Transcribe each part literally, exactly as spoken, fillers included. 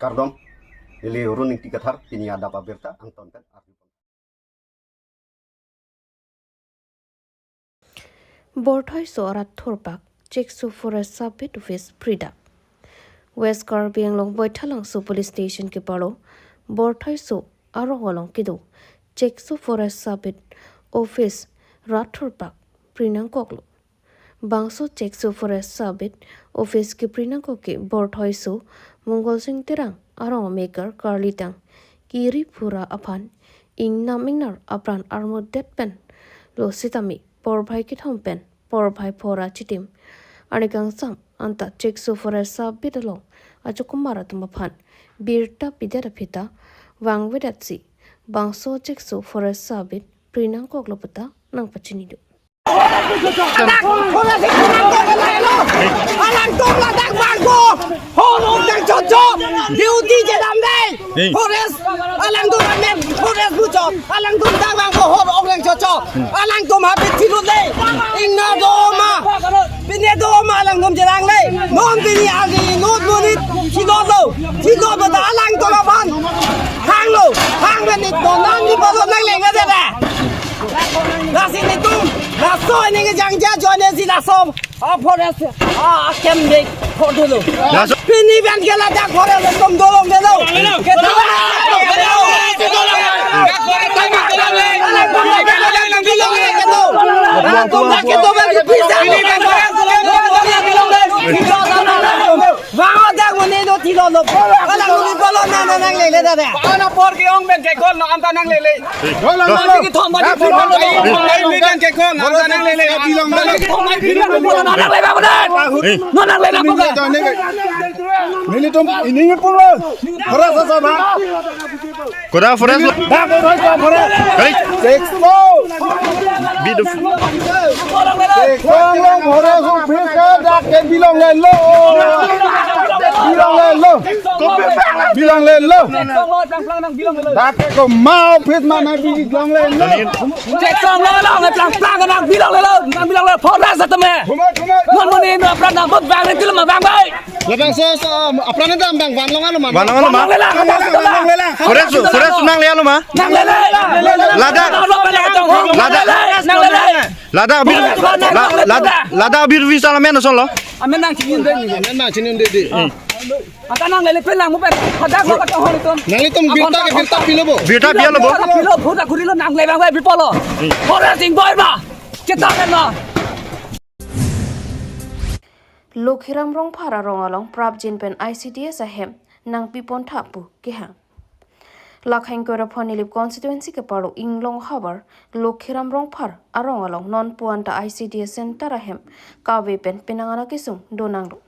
Kardom, neli Run Ingti Kathar, pini adap abirta angton pen arju. Borthoiso arat thurpak, Chekso Forest Sub-Beat Office pridap. West Karbi Anglong Baithalangso Police Station keparo, Borthoiso arong along kedo Chekso Forest Sub-Beat Office rat thurpak pri nangkoklo. Bangso Chekso Forest Sub-Beat Office kepri nangkok ke Borthoiso, Mongolsing Terang arong amekar karlitang Kiri Phura aphan ingnam ingnar apran armudet pen lo sitame porphai kethom pen porphai phura chitim arni kangsam anta Chekso Forest Sub-Beat along ajokomar atum aphan birta pidet aphi ta vangvedetsi bangso Chekso Forest Sub-Beat pri nangkoklo puta nangpachini do. Alangtum ladak bangko, hor ok dang chocho, duty jedam dei. Hey. Forest, alangtum amen, forest bucho, alangtum dak bangko hor ok dang chocho, alangtum habit thilut dei. Ingna doma, pine doma alangtum jerang dei. Non pini agi inut monit thilot lo, thilot lo ta alangtum aphan hanglo, hang benit non nangli balo nangleng aja dei. Lasi netum, laso ini ke jangja join si laso, ah, forest, ah, akem dei, kok dulu. Laso- Pini pen ke ladak forest atum dolong delo. Kita Bang, oh, dak muni do thilo lo. Ala muni bolo na na nanglele dada. Ana por ke ong pen ke kol no anta nanglele. Nanglele thom ba di thom ba di. Ai mi pen ke kol no anta nanglele. Thom ba di thom ba di. Nanglele ba ba. No nanglele na ba. Nelitum ini pura. Pura sa sa ba. Koda forest lo. Dak ko thoi ko forest. Kali. Chekso. Bid. Chekso lo forest office ke dak ke bilonglelo. Bilonglelo. Bilonglelo. Dak ke ko ma office mana bilonglelo. Chekso lo lo nang plang plang nang bilonglelo. Nang bilonglelo forest atame. Kumai kumai. Non muni no apran nang bot bang til ma bang bai. Labangso, so, apran dam dam van long alo ma. Van long alo ma. Van long lela. Forest, forest nangle alo ma. Nanglele. Ladak. Ladak. Ladak bir, la-, ladak, ladak bir visa la men solo. Amen nang chinin dei. Amen nang chinin dei dei. Ata nanglele pelang mo pen. Hadak lo ka hol itum. Nanglitum birta ke birta pilo bo. Birta pilo bo. Pilo, birta kurilo nangle bang bai bipolo. Forest ingboi ma. Kita kan ma. Lokhiram Rongphar arong along prapjin pen I C D S ahem nangpipon tha pu kehang. Lakhang Koiraphon Nilip constituency keparo Inglong havar Lokhiram Rongphar arong along non puan ta I C D S center ahem kave pen penang ana kesung donanglo.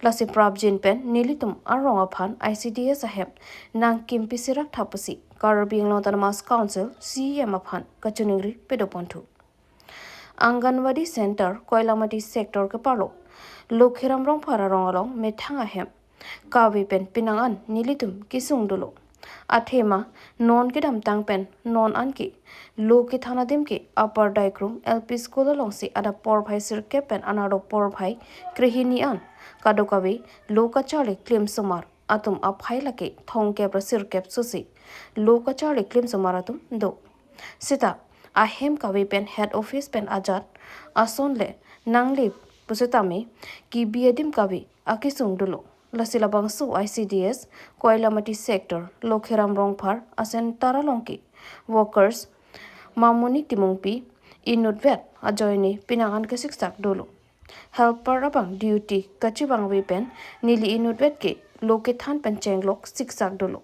Lasi prapjin pen nelitum arong aphan I C D S ahem nangkimpi sirak tha pusi Karbi Anglong Autonomous Council C E M aphan kachiningri pedoponthu. Anganwadi Center, Koilamati Sector keparo Lokhiram Rongphar arong along methang ahem kave pen penang an nelitum kesung dolo. Athema non kedamtang pen non an ke lo kethan adim ke Upper Daikrung L P School alongsi adap porphai sirkep pen anarlo porphai krehini an kadokave lo kacharli klimsomar atum aphai lake thomkep ra sirkep susi lo kacharli klimsomar atum do. Sita ahem kave pen head office pen ajat ason le nangle pusitame kebi adim kave akesung dolo. Lasi labangso I C D S Koilamati Sector Lokhiram Rongphar a-center along ke workers Mamuni Timungpi inutvet ajoine penang an kesiksak dolo. Helper abang duty kachevangve pen neli inutvet ke lo kethan pen chenglok siksak dolo.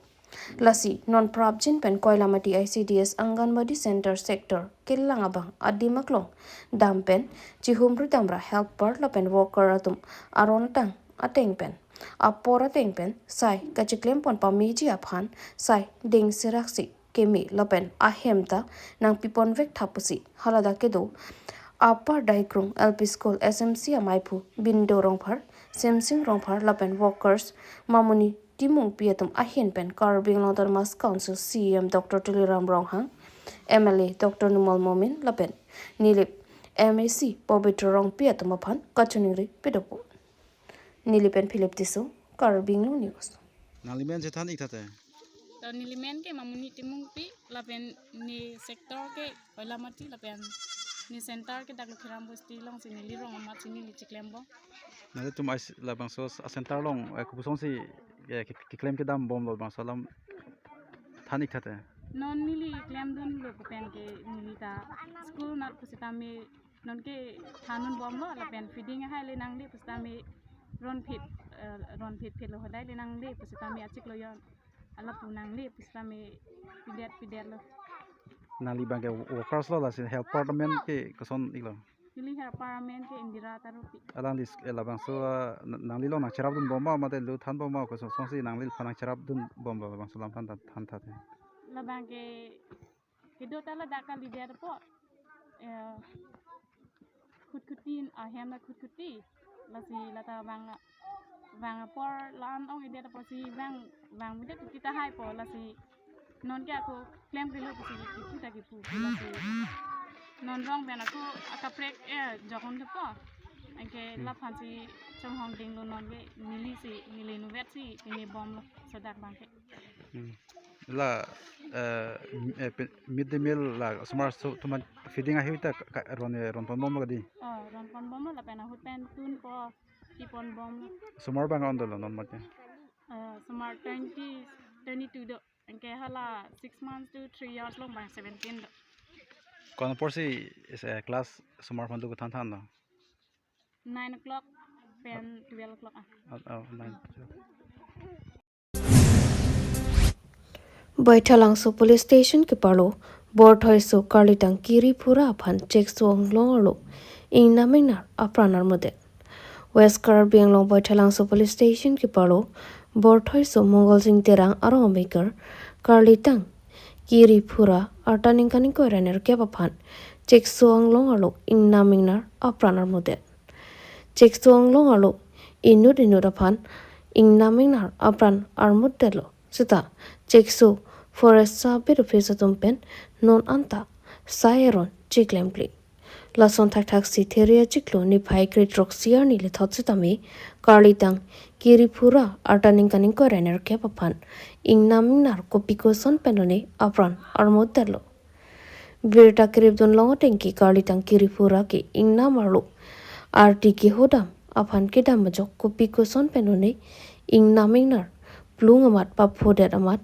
Lasi non prapjin pen Koilamati I C D S Anganwadi Center Sector kelang abang adim aklong dam pen chihumri damra helper lapen worker atum aron atang ateng pen apor ateng pen sai kachiklempon pameji aphan sai deng siraksi keme lapen ahem ta nangpiponvek tha pusi haladak kedo Upper Daikrung L P School S M C amaiphu Bindo Rongphar, Semsing Rongphar lapen workers Mamuni Timungpi atum ahin pen Karbi Anglong Autonomous Council C E M Doctor Tuliram Ronghang, M L A Doctor Numal Momin lapen Nilip M A C Pobitro Rongpi atum aphan kachiningri pedopo. Nilip pen Philip Tisso, Karbi Anglong News. Nangli men chethan ik tha te. To neli men ke Mamuni Timungpi, lapen ne sector ke Koilamati, lapen ne center ke dak Lokhiram Bosti alongsi neli rong amatsi neli chiklembom. Nanglitum ais-, labangso a center along, eh, kopuson si, eh, ke-, keklem kedambomlo, labangso alam than ik tha te. Non neli klemdunlo pu pen ke neli ta school nat pusitame non ke thandunbomlo, lapen feeding ahai le nangle pusitame ronphit, eh, ronphit phit lo hodai le nangle pusitame achiklo jon alapu nangle pusitame pidet pidet lo. Nangli abang ke workers lo, lasi helper amen ke koson iklo? Neli helper amen ke Indira Tarupi. Alangli s-, eh, labangso, ah, n-, nangli along nangcherapdunbom ma, mate lu thanbom ma, koson sonsi nangliphan nangcherapdunbomlo, labangso alam than tha, than tha te. Labang ke kedo ta ladak kalidet apot, eh, khutkhut tin ahem la khutkhut ti. Lasi lata vang, vang apor la-an ong-edet apotsi vang, vang medet ti tahai po, lasi non ke ako klem klelo pusi kipu ta kipu, lasi non rong pen ako akaprek, eh, jokon kepo. Anke, hmm, laphan si chonghong dinglo, non ke neli si, neli nuvet si pini bomlo, laso adak abang ke. Hmm. La, eh, m-, eh, pe-, mid day meal la osomar aso atum aphan feeding ahut ta ka-, ka-, ron, eh, ronponbomlo kadi? Oh, ronponbomlo, lapen ahut pen tunpo, tiponbomlo. Osomar abang on dolo non mate? Eh, osomar twenty, twenty-two do. Anke hala six months to three years along abang seventeen do. Ko-an apor si is, eh, class osomar aphan do kethan thanlo? Nine o'clock pen twelve o'clock ah. Oh, oh, nine. Baithalangso Police Station keparlo Borthoiso Karlitang Kiri Phura aphan chekso anglong arlo ingnam ingnar apran armudet. West Karbi Anglong Baithalangso Police Station keparlo Borthoiso Mongolsing Terang arong amekar Karlitang Kiri Phura arta ningkan ingkoi ra nerkep aphan chekso anglong arlo ingnam ingnar apran armudet. Chekso anglong arlo inut inut aphan ingnam ingnar apran armudetlo. Seta chekso forest sub office atum pen non anta sai aron chiklemkle. Lason thakthak si Theria chiklo niphai kre throksi arni lethot sitame Karlitang Kiri Phura arta ningkan ingkoi ra nerkep aphan ingnam ingnar kopi koson penlone apran armudetlo. Birta keripdun long ateng ke Karlitang Kiri Phura ke ingnam arlo arti kehodam aphan kedam ajok kopi koson penlone ingnam ingnar plung amat paphodet amat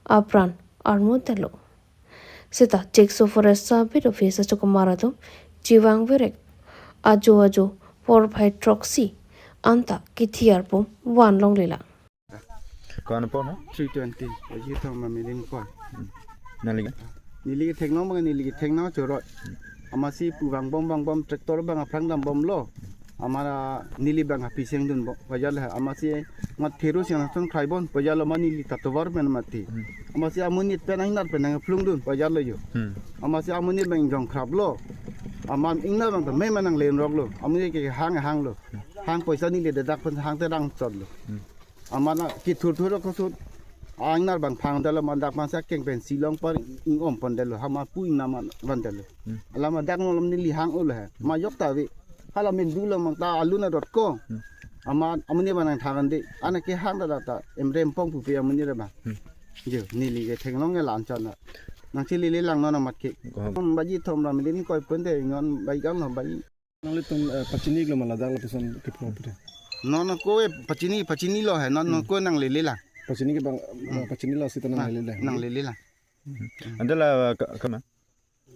apran armudetlo. Seta chekso forest sub office achokomar atum chevang verek ajo ajo porphai throksi anta kithi arpum van longlelang. Ko-an apor ma? Three twenty. Aji thom ma milin ko. Nangli ke? Neli ke theklong abang, neli ke theklong chorot. Amatsi pu vangbom vangbom tractor abang aphrang dambomlo. Amat neli abang api sengdunbom. Pajal ha amatsi mat theru seng nangton kraibon. Pajallo ma neli ta tovar pen mati. Hmm. Amatsi amonit pen ingnar pen nangphlungdun. Pajallo jo. Hmm. Amatsi amonit abang jong khraplo. Amat ingnar abang ta me ma nanglengroklo. Amonit ke hang hanglo. Hang poisa neli dedak pen hang te rang chotlo. Hmm. Amat na kithurthur kosut. Ingnar abang phangdetlo, amat dak amatsi akeng pen silong par ing-ompondetlo. Amat pu ingnam abang detlo. Hmm. Alam dak non alam neli hang-olo he. Ma yok ta ave. Hala mendulo mang ta alun adot ko. Hmm. Amat amonit abang nangthan de. Ana kehang ta dak ta emrempong pupe amonit abang. Hmm. Jo, neli ke theklong ke la-an chot na. Nangchilelelang non amat ke. Ko ham. Baji thom ra milin ingkoi pen te non baji kangno baji. Nanglitum, eh, pachini iklo ma ladak lapuson kepho pute? Non ko, eh, pachini, pachinilo he, non, hmm, ko nanglelelang. Pachini ke abang, hmm, eh, pachinilo seta, ah, nanglelelang. Nanglelelang. Hmm. Ante la ka, kama?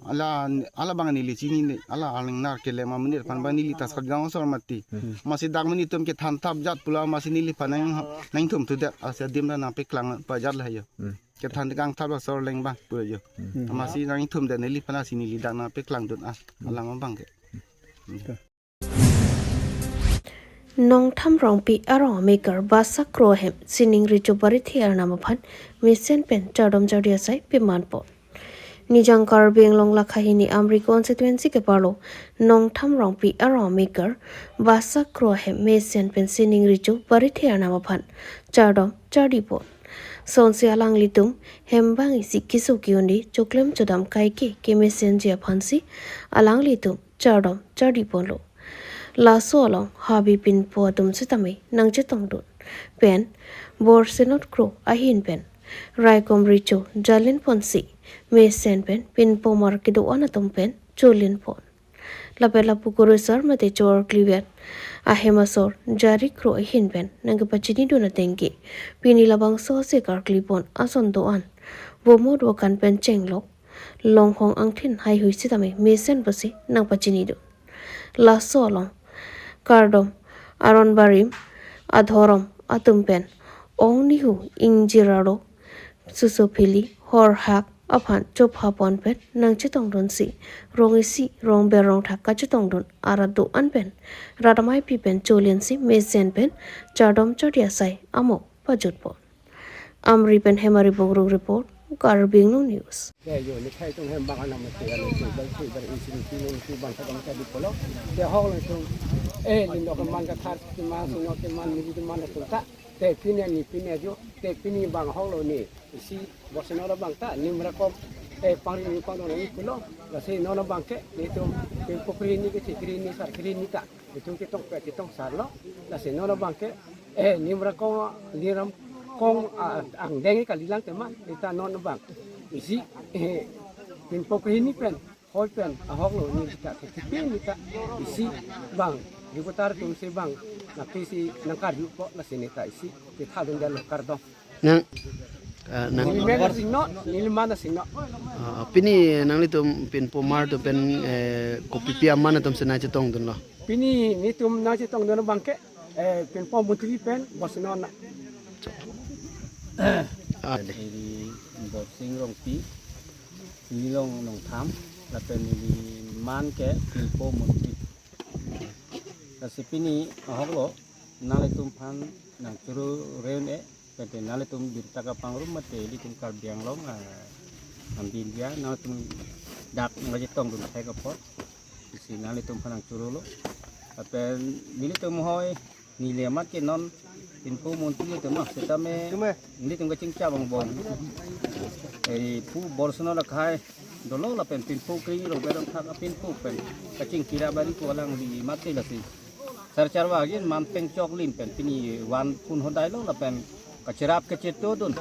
Ala, ala abang neli chinine, ala aling nar kelem amonit aphan abang neli ta Satgaon asor mati. Hmm. Amatsi dak amonit atum kethan thap jat pulo amatsi neliphan nang, nangthum thudet, amatsi adim ta nangpeklang pajat la jo. Hmm. Kethan kangthap asor leng abang pulo jo. Hmm. Amatsi nangthumdet neliphan amatsi neli dak nangpeklangdun ah. Hmm. Alam abang ke. Nongtham Rongpi arong amekar Basa Kro ahem sining recho Barithe arnam aphan mesen pen chardom chardi asai pemanpon. Nijang Karbi Anglong Lakha hini Amri constituency keparlo Nongtham Rongpi arong amekar Basa Kro ahem mesen pen sining recho Barithe arnam aphan chardom chardipon. Sonsi alanglitum hem bang isi keso ke-un-e choklem chodam kaike kemesenji aphansi alanglitum chardom chardiponlo. Laso along habe pinpo atum sitame nangchetongdun. pen Borsenot Kro ahin pen raikom recho jalin ponsi mesen pen pinpomar kedo-an atum pen cholin pon. Lapen lapu kurusar mate chor klivet ahem asor Jari Kro ahin pen nangkepachinidun ateng ke pini labangso ase karkli pon ason do-an bomot wakan pen chenglok longhong angthin haihui sitame mesen pusi nangpachinidun. Laso along kardom aron barim adhorom atum pen ong nihu ingjir arlo suso phili horhak aphan chopha pon pen nangchetongdunsi rong isi rong ber rong thak kachetongdun arat do-an pen rat ameipi pen cholinsi mesen pen chardom chardi asai amo pajut pon. Amri pen Hemari Bongrung report, Karbi Anglong News. Te yo ni khai tung hem bang anam te ya ni tung bang tung bang isi ni tung ni tung bang ka bang ka di polo. Te hok ni tung eh ni nok man ka thar ki man si nok ki man ni ki man tung ta. Te pini ni pini ajo te pini bang hok lo ni isi Borsenot abang ta Nimrakom eh pangri ni pang ni pulo. Lasi non abang ke ni tum pinpokri ni kechikri ni sarkri ni ta. Itum ketong pe ketong sarlo. Lasi non abang ke eh Nimrakom Nimrakom ah, angdeng kalilang tema ita non abang. Isi eh pinpokri ni pen hoi pen ahok lo ni ta ketipi ni ta isi bang. Yukotar tum si bang. Naki si nangkar yuko lasi ni ta isi kita dun dan kardom. Nang ah, nang Nili men asing no, nili man asing no. Ah, pini nanglitum pinpomar atum pen eh, kopipi aman atum si nangchetongdunlo? Pini nitum nangchetongdun abang ke eh, pinpo montri pen Borsenot na. Ah, de. Neli Borsing Rongpi, neli long nongtham, lapen neli man ke pinpo montri. Lasi pini ahok lo, nanglitum aphan nangchoro reun e, pen te nanglitum birta kapangrum mate ilitum Karbi Anglong ah, ambi India nanglitum dak nangchetongdun thek apot. Isi nanglitum aphan nangchoro lo. Lapen nelitum hoi neli amat ke non pinpo montri atum no sitame nelitum kachingchap angbong. Eh pu Borsenot akhai dolo lapen pinpokri rong ber rong thak apinpo pen kachingkira bari ko alangli mate lasi. Sar charwa jin man peng chok lin pen pini van phun hodai lo lapen kacherap kacheto dun.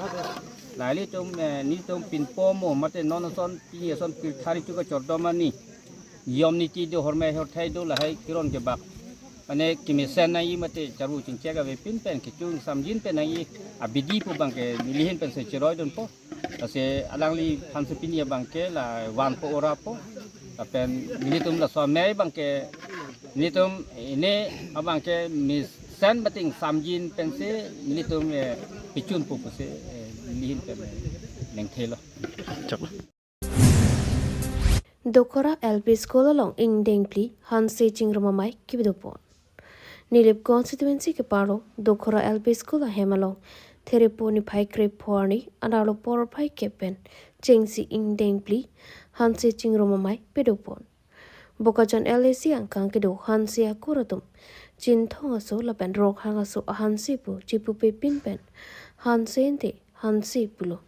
Lali tum eh, nitum pinpo mo mate non ason pini ason pirthari chu kachordom ani. Yom niti do horme horthai do lahai kiron kebak. Mane kemesen nangji mate charvu chingchek avepin pen kechung samjin pen nangji abidi pu abang ke nelihin pen se cheroidunpo. Lasi alangliphan si pini abang ke la vanpo orapo. Lapen nelitum laso amei abang ke nelitum ini abang ke mesen bating samjin pensi nelitum eh, pichun pu pusi eh, nelihin pen eh, nengthelo. Chak. Dokhora L P School along ingdeng phli hanse chingrum amei kepadopon. Nilip constituency keparo Dokhora L P School ahem along Therepo niphai krepho arni adarlo porphai kep pen chengsi ingdeng phli hanse chingrum amei padopon. Bokajan L A C angkang kedo hanse akur atum Chinthong aso lapen Rokhang aso ahanse pu chipupepin pen hanse ante hanse pulo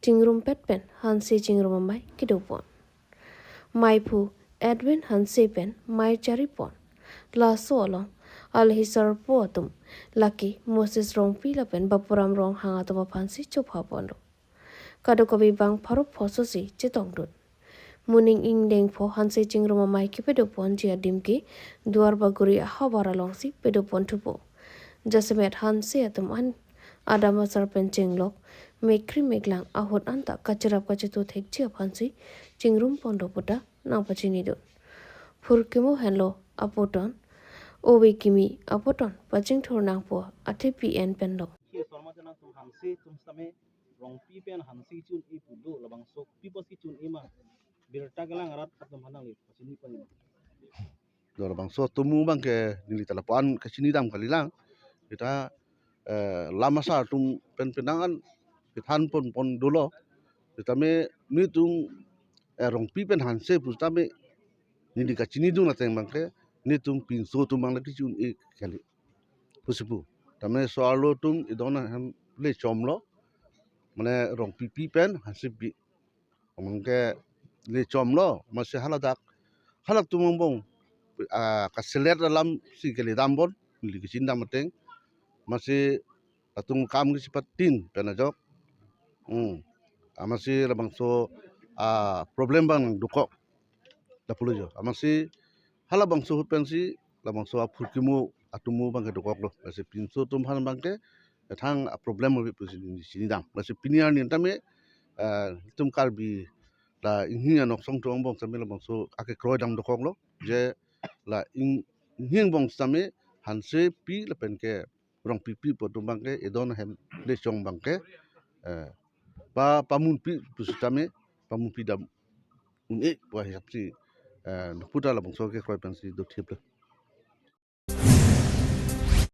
chingrumpet pen hanse chingrum amei kedopon. Meiphu Edwin Hanse pen mei charipon. Laso along alhi sarpo atum lake Moses Rongpi lapen Bapuram Ronghang atum aphansi chopha ponlo. Kadokave bang pharo phoso si chetongdun. Moning ingdeng pho hanse chingrum amei kepadoponji adim ke Duar Bagori ahavar alongsi padoponthupo. Jasemet hanse atum an adam asar pen chenglok, mekri meklang ahut anta kacherap kacheto thekji aphansi chingrum ponlo puta nangpachinidun. Phurkimo henlo apoton, ove kimi apoton pachingthur nangpo athe P N penlo. Ki asor ma chenam tum hanse tum sitame Rongpi pen hanse chun-e pulo, labangso pi apotsi chun-e ma? Birta kelang arat atum aphan nangli pachini pon. Labangso atum abang ke neli ta lapu-an kachinidam kalilang. Kita eh, lam asar atum pen penang an kethan ponpon dolo. Sitame nitum eh, Rongpi pen hanse pu sitame neli kachinidun ateng abang ke nitum pinso atum abang lake chun-e kali pusi pu. Tame so-arlo atum idon ahem le chomlo. Mane Rongpipi pen hansepi. Amang ke le chomlo, masi haladak, halak atum angbong ah, kaselet alam si kele dambon, neli kachinidam ateng. Amatsi latum kam kisi patin pen ajok. Hmm. Amatsi labangso a problem abang dokok. Lapulo jo. Amatsi halabangso ahut pensi labangso aphurkimo atomo abangke dokoklo. Lasi pinso atum aphan abangke ethang a problem ave pusi neli chinidam. Lasi pini arni tame, eh, itum Karbi la inghini anoksong atum angbong tame labangso akekroi dam dokoklo. Je la ing-, inghini angbong tame Hansepi lapenke Rongpipi pu atum abangke edon ahem lechong abangke, eh, pa pamunpi pusitame pamunpi dam un-e pu ahisapsi, eh, nangputa labangso akekroi pensi dothiplo.